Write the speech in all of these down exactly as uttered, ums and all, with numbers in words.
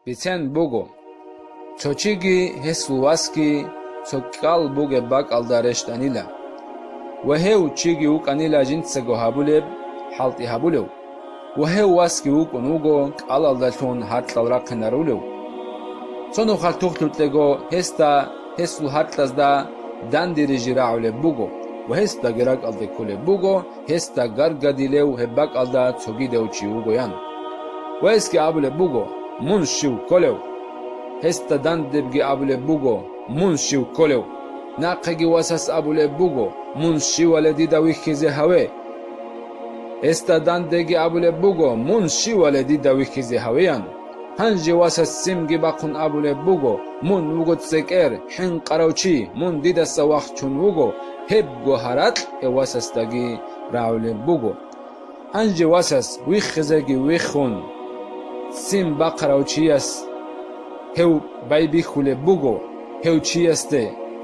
бицен буго. Цо чиги гьесул васги цо кӀал бугеб бакӀалда рещтӀанила. Ва гьев чиги вукӀанила жинцаго гьабулеб, хӀалтӀи гьабулев. Ва гьев васги вукӀун вуго кӀалалдалъун гьаркьал рахъинарулев. Цо нухалъ тухлъукьего гьесда, гьесул гьаркьазда данде рижи рагӀулеб буго ва гьесдаги ракӀалде кколеб буго, гьесда гаргадилев гьеб бакӀалда цогидав чи вугоян. Ва гьесги абулеб буго: «Мун щив кколев?» Гьесда дандебги абулеб буго: «Мун щив кколев?» Нахъеги васас абулеб буго: «Мун щивали дида вихьизе гьаве». Гьесда дандеги абулеб буго: «Мун щивали дида вихьизе гьавеян?» Гьанже васас ццинги бахъун абулеб буго: «Мун вуго цӀекӀер, хӀинкъарав чи, мун дидаса вахчун вуго», гьебго гьаракь гьев васасдаги рагӀулеб буго. Гьанже васас виххизеги виххун, ццин бахъарав чияс гьев байбихьулеб буго, гьев чиясде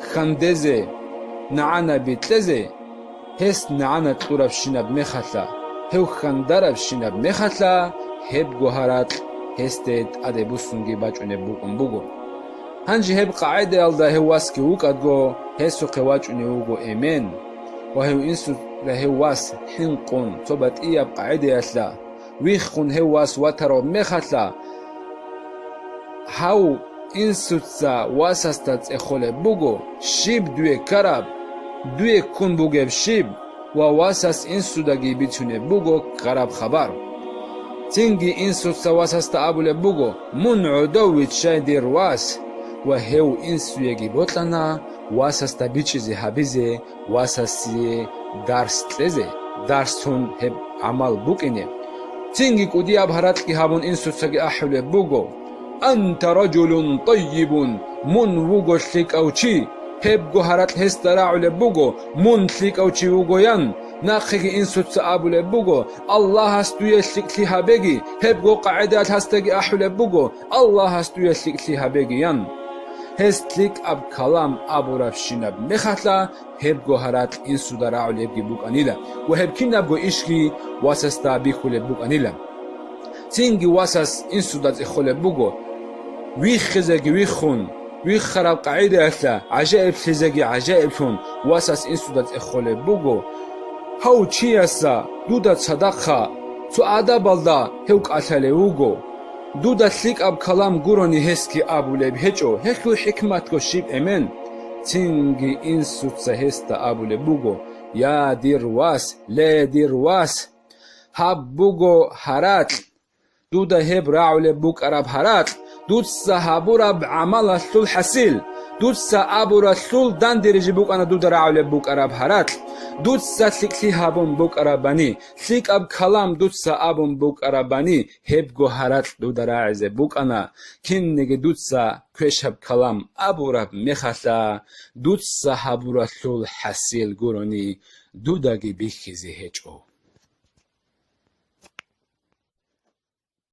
хьандезе, нагӀана бикьезе, гьес нагӀана кьурабщинаб мехалъа, гьев хьандарабщинаб мехалъа, гьебго гьаракь гьесде тӀаде буссунги бачӀунеб букӀун буго. Гьанже гьеб къагӀидаялда гьев васги вукӀаго, гьесухъе вачӀунев вуго эмен, ва гьев инсуда гьев вас хӀинкъун цо батӀияб къагӀидаялъа виххун гьев вас ватарав мехалъа, гьав инсуца васасда цӀехолеб буго, щиб дуе ккараб, дуе ккун бугеб щиб, ва васас инсудаги бицунеб буго ккараб хабар. Цинги инсуца васасда абулеб буго: «Мун гӀодов виччай, дир вас», ва гьев инсуеги бокьана васасда бичӀчӀизе гьабизе, васасие дарс кьезе, дарсун гьеб гӀамал букӀине. Цинги кӀудияб гьаракьги гьабун инсуцаги ахӀулеб буго: «Анта ражулун тайибун», мун вуго лъикӀав чи. Гьебго гьаракь гьесда рагӀулеб буго, мун лъикӀав чи вугоян. Нахъеги инсуца абулеб буго: «Аллагьас дуе лъикӀлъи гьабеги», гьебго къагӀидаялъ гьасдаги ахӀулеб буго: «Аллагьас дуе лъикӀлъи гьабегиян». Гьес лъикӀаб калам абурабщинаб мехалъа, гьебго гьаракь инсуда рагӀулебги букӀанила ва гьеб кинабго ишги васасда бихьулеб букӀанила. Цинги васас инсуда цӀехолеб буго, виххизеги виххун, виххараб къагӀидаялъа гӀажаиблъизеги гӀажаиблъун васас инсуда цӀехолеб буго: «Гьав чияса дуда цадахъа цо адабалда гьев кӀалъалев вуго. Дуда лъикӀаб калам гурони гьесги абулеб гьечӀо, гьелъул хӀикматго щиб эмен?» Цинги инсуца гьесда абулеб буго: «Я, дир вас, ле, дир вас! Гьаб буго гьаракь, дуда гьеб рагӀулеб букӀараб гьаракь, дуца гьабураб гӀамалалъул хӀасил, дуца абуралъул дандериже букӀана дуда рагӀулеб букӀараб гьаракь, дуца лъикӀлъи гьабун букӀарабани, лъикӀаб калам дуца абун букӀарабани, гьебго гьаракь дуда рагӀизе букӀана, кинниги дуца квешаб калам абураб мехалъа, дуца гьабуралъул хӀасил гурони, дудаги бихьизе гьечӀо».